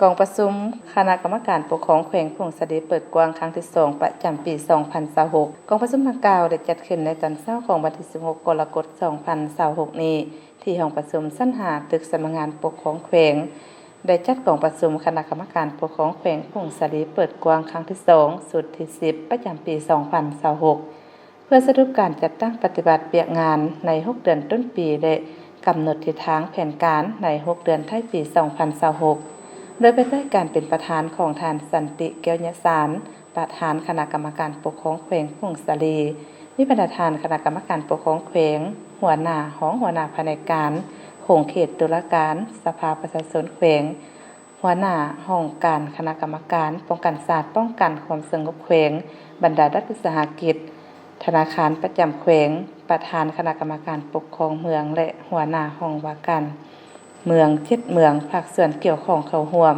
ກອງປະຊຸມຄະນະກຳມະການປົກຄອງແຂວງຜົ້ງສາລີເປີດກວ້າງຄັ້ງທີສອງ ປະຈຳປີສອງພັນຊາວຫົກ. ກອງປະຊຸມດັ່ງກ່າວໄດ້ຈັດຂຶ້ນໃນຕອນເຊົ້າຂອງວັນທີສິບຫົກ ກໍລະກົດ ສອງພັນຊາວຫົກນີ້ ທີ່ຫ້ອງປະຊຸມຊັ້ນຫ້າ ຕຶກສຳນັກງານປົກຄອງແຂວງ ໄດ້ຈັດກອງປະຊຸມຄະນະກຳມະການປົກຄອງແຂວງຜົ້ງສາລີເປີດກວ້າງຄັ້ງທີສອງ ຊຸດທີສິບ ປະຈຳປີສອງພັນຊາວຫົກ ເພື່ອສະຫຼຸບການຈັດຕັ້ງປະຕິບັດວຽກງານໃນຫົກເດືອນຕົ້ນປີ ແລະ ກຳນົດທິດທາງແຜນການໃນຫົກເດືອນທ້າຍປີສອງພັນຊາວຫົກ ໂດຍພາຍໃຕ້ການເປັນປະທານຂອງທ່ານ ສັນຕິ ແກ້ວຍະສານ ປະທານຄະນະກຳມະການປົກຄອງແຂວງຜົ້ງສາລີ, ມີບັນດາທ່ານຄະນະກຳມະການປົກຄອງແຂວງ, ຫົວໜ້າ, ຮອງຫົວໜ້າພະແນກການ, ຂົງເຂດຕຸລາການ, ສະພາປະຊາຊົນແຂວງ, ຫົວໜ້າຫ້ອງການຄະນະກຳມະການປ້ອງກັນຊາດ, ປ້ອງກັນຄວາມສະຫງົບແຂວງ, ບັນດາລັດວິສາຫະກິດ, ທະນາຄານປະຈຳແຂວງ, ປະທານຄະນະກຳມະການປົກຄອງເມືອງ ແລະ ຫົວໜ້າຫ້ອງວ່າການເມືອງ ເຈັດເມືອງ, ພາກສ່ວນກ່ຽວຂ້ອງເຂົ້າຮ່ວມ.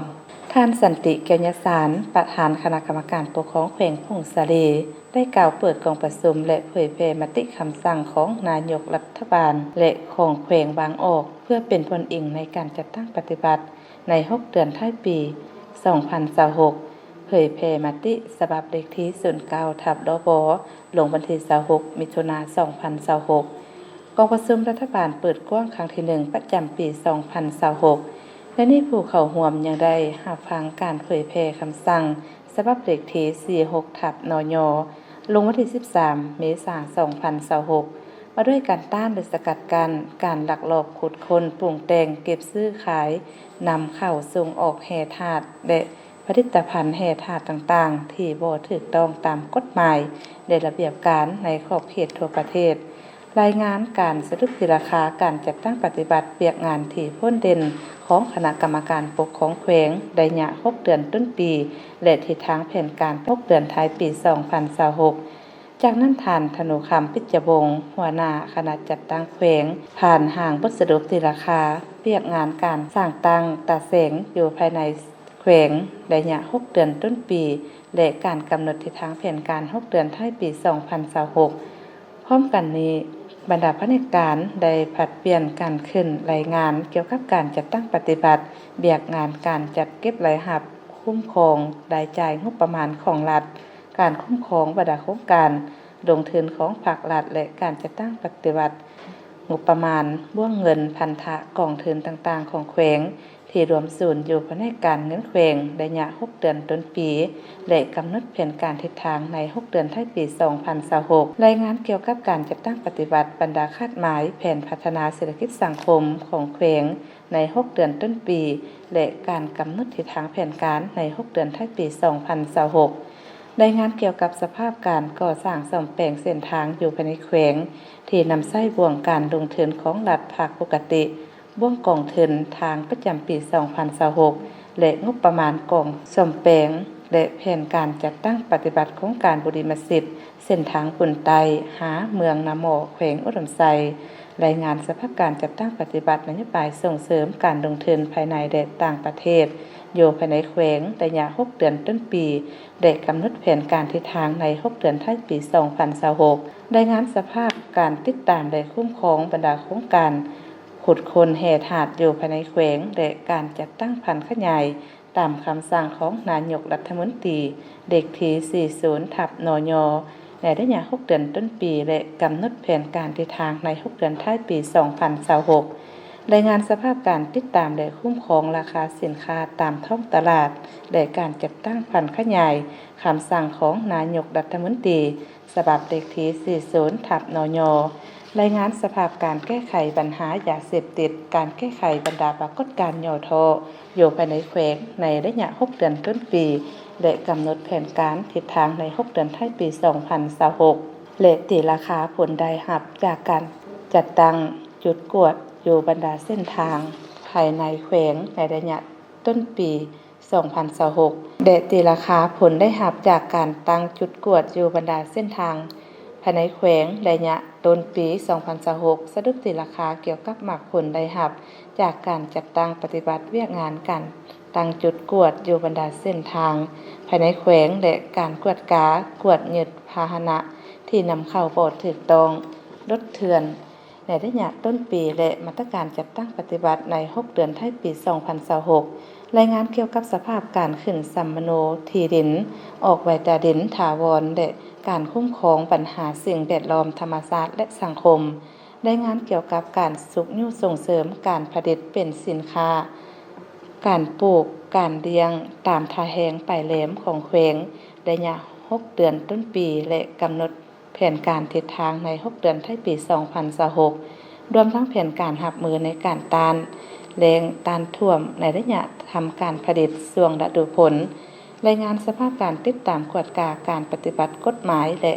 ທ່ານ ສັນຕິ ແກ້ວຍະສານ ປະທານຄະນະກຳມະການປົກຄອງແຂວງຜົ້ງສາລີ ໄດ້ກ່າວເປີດກອງປະຊຸມ ແລະ ເຜີຍແຜ່ມະຕິຄຳສັ່ງຂອງນາຍົກລັດຖະບານ ແລະ ຂອງແຂວງວາງອອກ ເພື່ອເປັນບ່ອນອີງໃນການຈັດຕັ້ງປະຕິບັດ ໃນຫົກເດືອນທ້າຍປີສອງພັນຊາວຫົກ ເຜີຍແຜ່ມະຕິສະບັບເລກທີສູນເກົ້າທັບ ດບ ລົງວັນທີຊາວຫົກ ມິຖຸນາ ສອງພັນຊາວຫົກ. ກອງປະຊຸມລັດຖະບານເປີດກວ້າງຄັ້ງທີໜຶ່ງ ປະຈຳປີສອງພັນຊາວຫົກ ໃນນີ້ຜູ້ເຂົ້າຮ່ວມຍັງໄດ້ຮັບຟັງການເຜີຍແຜ່ຄຳສັ່ງສະບັບເລກທີສີ່ຫົກທັບ ນຍ ລົງວັນທີສິບສາມ ເມສາ ສອງພັນຊາວຫົກ ວ່າດ້ວຍການຕ້ານ ແລະ ສະກັດກັ້ນການລັກລອບຂຸດຄົ້ນ, ປຸງແຕ່ງ, ເກັບຊື້, ຂາຍ, ນຳເຂົ້າ, ສົ່ງອອກແຮ່ທາດ ແລະ ຜະລິດຕະພັນແຮ່ທາດຕ່າງໆ ທີ່ບໍ່ຖືກຕ້ອງຕາມກົດໝາຍ ແລະ ລະບຽບການໃນຂອບເຂດທົ່ວປະເທດ. ລາຍງານການສະຫຼຸບຕີລາຄາການຈັດຕັ້ງປະຕິບັດວຽກງານທີ່ພົ້ນເດັ່ນຂອງຄະນະກຳມະການປົກຄອງແຂວງໄລຍະຫົກເດືອນຕົ້ນປີ ແລະ ທິດທາງແຜນການຫົກເດືອນທ້າຍປີສອງພັນຊາວຫົກ. ຈາກນັ້ນ ທ່ານ ທະນູຄຳ ປິດຈະວົງ ຫົວໜ້າຄະນະຈັດຕັ້ງແຂວງ ຜ່ານຮ່າງບົດສະຫຼຸບຕີລາຄາວຽກງານການສ້າງຕັ້ງຕາແສງຢູ່ພາຍໃນແຂວງໄລຍະຫົກເດືອນຕົ້ນປີ ແລະ ການກຳນົດທິດທາງແຜນການຫົກເດືອນທ້າຍປີສອງພັນຊາວຫົກ. ພ້ອມກັນນີ້, ບັນດາພະແນກການໄດ້ຜັດປ່ຽນກັນຂຶ້ນລາຍງານກ່ຽວກັບການຈັດຕັ້ງປະຕິບັດວຽກງານການຈັດເກັບລາຍຮັບ, ຄຸ້ມຄອງລາຍຈ່າຍງົບປະມານຂອງລັດ, ການຄຸ້ມຄອງບັນດາໂຄງການລົງທຶນຂອງພາກລັດ ແລະ ການຈັດຕັ້ງປະຕິບັດງົບປະມານ, ບ້ວງເງິນ, ພັນທະກອງທຶນຕ່າງໆຂອງແຂວງ ທີ່ລວມສູນຢູ່ພະແນກການເງິນແຂວງໄລຍະຫົກເດືອນຕົ້ນປີ ແລະ ກຳນົດແຜນການທິດທາງໃນຫົກເດືອນທ້າຍປີສອງພັນຊາວຫົກ. ລາຍງານກ່ຽວກັບການຈັດຕັ້ງປະຕິບັດບັນດາຄາດໝາຍແຜນພັດທະນາເສດຖະກິດສັງຄົມຂອງແຂວງໃນຫົກເດືອນຕົ້ນປີ ແລະ ການກຳນົດທິດທາງແຜນການໃນຫົກເດືອນທ້າຍປີສອງພັນຊາວຫົກ. ລາຍງານກ່ຽວກັບສະພາບການກໍ່ສ້າງສ້ອມແປງເສັ້ນທາງຢູ່ພາຍໃນແຂວງ ທີ່ນຳໃຊ້ບ່ວງການລົງທຶນຂອງລັດພາກປົກກະຕິ, ບ່ວງກອງທຶນທາງປະຈຳປີສອງພັນຊາວຫົກ ແລະ ງົບປະມານກອງສ້ອມແປງ ແລະ ແຜນການຈັດຕັ້ງປະຕິບັດໂຄງການບຸລິມະສິດເສັ້ນທາງບຸນໃຕ້ ຫາເມືອງນາໝໍ້ ແຂວງອຸດົມໄຊ, ລາຍງານສະພາບການຈັດຕັ້ງປະຕິບັດນະໂຍບາຍສົ່ງເສີມການລົງທຶນພາຍໃນ ແລະ ຕ່າງປະເທດ ຢູ່ພາຍໃນແຂວງໄລຍະຫົກເດືອນຕົ້ນປີ ແລະ ກຳນົດແຜນການທິດທາງໃນຫົກເດືອນທ້າຍປີສອງພັນຊາວຫົກ. ລາຍງານສະພາບການຕິດຕາມ ແລະ ຄຸ້ມຄອງບັນດາໂຄງການຂຸດຄົ້ນແຮ່ທາດຢູ່ພາຍໃນແຂວງ ແລະ ການຈັດຕັ້ງຜັນຂະຫຍາຍຕາມຄຳສັ່ງຂອງນາຍົກລັດຖະມົນຕີ ເລກທີສີ່ສິບທັບ ນຍ ໃນໄລຍະຫົກເດືອນຕົ້ນປີ ແລະ ກຳນົດແຜນການທິດທາງໃນຫົກເດືອນທ້າຍປີສອງພັນຊາວຫົກ. ລາຍງານສະພາບການຕິດຕາມ ແລະ ຄຸ້ມຄອງລາຄາສິນຄ້າຕາມທ້ອງຕະຫຼາດ ແລະ ການຈັດຕັ້ງຜັນຂະຫຍາຍຄຳສັ່ງຂອງນາຍົກລັດຖະມົນຕີ ສະບັບເລກທີສີ່ສິບທັບ ນຍ ລາຍງານສະພາບການແກ້ໄຂບັນຫາຢາເສບຕິດ, ການແກ້ໄຂບັນດາປາກົດການຫຍໍ້ທໍ້ຢູ່ພາຍໃນແຂວງໃນໄລຍະຫົກເດືອນຕົ້ນປີ ແລະ ກຳນົດແຜນການທິດທາງໃນຫົກເດືອນທ້າຍປີສອງພັນຊາວຫົກ ແລະ ຕີລາຄາຜົນໄດ້ຮັບຈາກການຈັດຕັ້ງຈຸດກວດຢູ່ບັນດາເສັ້ນທາງພາຍໃນແຂວງໃນໄລຍະຕົ້ນປີ ສອງພັນຊາວຫົກ ແລະ ຕີລາຄາຜົນໄດ້ຮັບຈາກການຕັ້ງຈຸດກວດຢູ່ບັນດາເສັ້ນທາງພາຍໃນແຂວງໄລຍະຕົ້ນປີສອງພັນຊາວຫົກ, ສະຫຼຸບຕີລາຄາກ່ຽວກັບໝາກຜົນໄດ້ຮັບຈາກການຈັດຕັ້ງປະຕິບັດວຽກງານການຕັ້ງຈຸດກວດຢູ່ບັນດາເສັ້ນທາງພາຍໃນແຂວງ ແລະ ການກວດກາ, ກວດຍຶດພາຫະນະທີ່ນຳເຂົ້າບໍ່ຖືກຕ້ອງ, ລົດເຖື່ອນ, ໃນໄລຍະຕົ້ນປີ ແລະ ມາດຕະການຈັດຕັ້ງປະຕິບັດໃນຫົກເດືອນທ້າຍປີສອງພັນຊາວຫົກ, ລາຍງານກ່ຽວກັບສະພາບການຂຶ້ນສຳມະໂນທີ່ດິນ, ອອກໃບຕາດິນຖາວອນ ແລະ ການຄຸ້ມຄອງບັນຫາສິ່ງແວດລ້ອມ, ທຳມະຊາດ ແລະ ສັງຄົມ, ລາຍງານກ່ຽວກັບການຊຸກຍູ້ສົ່ງເສີມການຜະລິດເປັນສິນຄ້າ, ການປູກ, ການລ້ຽງຕາມທ່າແຮງປາຍແຫຼມຂອງແຂວງ ໄລຍະຫົກເດືອນຕົ້ນປີ ແລະ ກຳນົດ ແຜນການທິດທາງໃນຫົກເດືອນທ້າຍປີສອງພັນຊາວຫົກ, ລວມທັງແຜນການຮັບມືໃນການຕ້ານແລ້ງ, ຕ້ານຖ້ວມໃນໄລຍະທຳການຜະລິດຊ່ວງລະດູຝົນ, ລາຍງານສະພາບການຕິດຕາມກວດກາການປະຕິບັດກົດໝາຍ ແລະ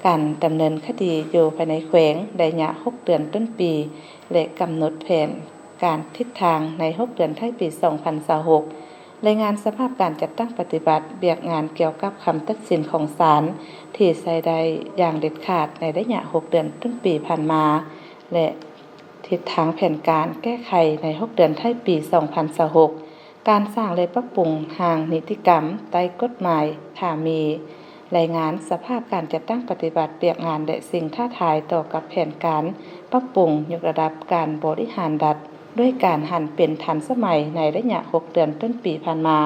ການດຳເນີນຄະດີຢູ່ພາຍໃນແຂວງ ໄລຍະຫົກເດືອນຕົ້ນປີ ແລະ ກຳນົດແຜນການທິດທາງໃນຫົກເດືອນທ້າຍປີສອງພັນຊາວຫົກ. ລາຍງານສະພາບການຈັດຕັ້ງປະຕິບັດວຽກງານກ່ຽວກັບຄຳຕັດສິນຂອງສານທີ່ໃຊ້ໄດ້ຢ່າງເດັດຂາດໃນໄລຍະຫົກເດືອນຕົ້ນປີຜ່ານມາ ແລະ ທິດທາງແຜນການແກ້ໄຂໃນຫົກເດືອນທ້າຍປີສອງພັນຊາວຫົກ, ການສ້າງ ແລະ ປັບປຸງຮ່າງນິຕິກຳໃຕ້ກົດໝາຍຖ້າມີ, ລາຍງານສະພາບການຈັດຕັ້ງປະຕິບັດວຽກງານ ແລະ ສິ່ງທ້າທາຍຕໍ່ກັບແຜນການປັບປຸງຍົກລະດັບການບໍລິຫານລັດ ດ້ວຍການຫັນເປັນທັນສະໄໝໃນໄລຍະຫົກເດືອນຕົ້ນປີຜ່ານມາ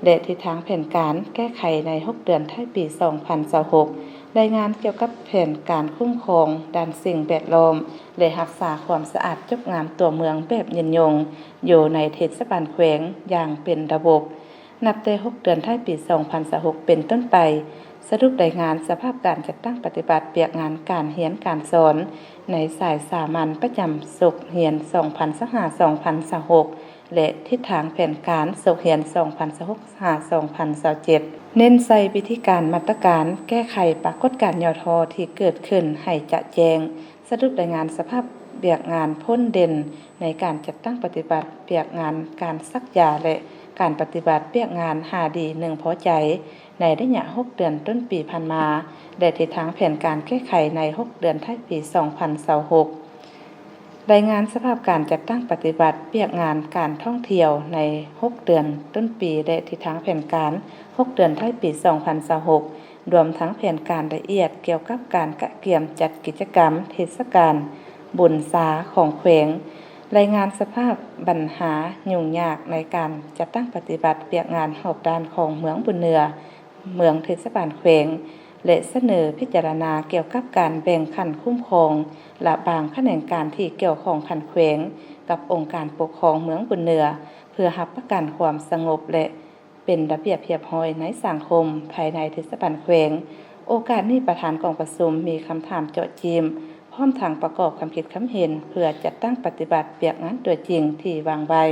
ແລະ ທິດທາງແຜນການແກ້ໄຂໃນຫົກເດືອນທ້າຍປີສອງພັນຊາວຫົກ, ລາຍງານກ່ຽວກັບແຜນການຄຸ້ມຄອງດ້ານສິ່ງແວດລ້ອມ ແລະ ຮັກສາຄວາມສະອາດຈົບງາມຕົວເມືອງແບບຍືນຍົງຢູ່ໃນເທດສະບານແຂວງຢ່າງເປັນລະບົບ. ນັບແຕ່ຫົກເດືອນທ້າຍປີສອງພັນຊາວຫົກເປັນຕົ້ນໄປ, ສະຫຼຸບລາຍງານສະພາບການຈັດຕັ້ງປະຕິບັດວຽກງານການຮຽນການສອນໃນສາຍສາມັນປະຈຳສົກຮຽນສອງພັນຊາວຫ້າ ສອງພັນຊາວຫົກ ແລະ ທິດທາງແຜນການສົກຮຽນສອງພັນຊາວຫົກ ຫາ ສອງພັນຊາວເຈັດ ເນັ້ນໃສ່ວິທີການມາດຕະການແກ້ໄຂປາກົດການຫຍໍ້ທໍ້ທີ່ເກີດຂຶ້ນໃຫ້ຈະແຈ້ງ, ສະຫຼຸບລາຍງານສະພາບວຽກງານພົ້ນເດັ່ນໃນການຈັດຕັ້ງປະຕິບັດວຽກງານການສັກຢາ ແລະ ການປະຕິບັດວຽກງານຫ້າດີໜຶ່ງພໍໃຈໃນໄລຍະຫົກເດືອນຕົ້ນປີຜ່ານມາ ແລະ ທິດທາງແຜນການແກ້ໄຂໃນຫົກເດືອນທ້າຍປີສອງພັນຊາວຫົກ. ລາຍງານສະພາບການຈັດຕັ້ງປະຕິບັດວຽກງານການທ່ອງທ່ຽວໃນຫົກເດືອນຕົ້ນປີ ແລະ ທິດທາງແຜນການຫົກເດືອນທ້າຍປີສອງພັນຊາວຫົກ, ລວມທັງແຜນການລະອຽດກ່ຽວກັບການກະກຽມຈັດກິດຈະກຳເທດສະການບຸນຊາຂອງແຂວງ, ລາຍງານສະພາບບັນຫາຫຍຸ້ງຍາກໃນການຈັດຕັ້ງປະຕິບັດວຽກງານຮອບດ້ານຂອງເມືອງບຸນເໜືອ, ເມືອງເທດສະບານແຂວງ ແລະ ສະເໜີພິຈາລະນາກ່ຽວກັບການແບ່ງຂັ້ນຄຸ້ມຄອງລະຫວ່າງຂະແໜງການທີ່ກ່ຽວຂ້ອງຂັ້ນແຂວງກັບອົງການປົກຄອງເມືອງບຸນເໜືອ ເພື່ອຮັບປະກັນຄວາມສະຫງົບ ແລະ ເປັນລະບຽບຮຽບຮ້ອຍໃນສັງຄົມພາຍໃນເທດສະບານແຂວງ. ໂອກາດນີ້ປະທານກອງປະຊຸມມີຄຳຖາມເຈາະຈີ້ມ ພ້ອມທັງປະກອບຄຳຄິດຄຳເຫັນເພື່ອຈັດຕັ້ງປະຕິບັດວຽກງານຕົວຈິງທີ່ວາງໄວ້.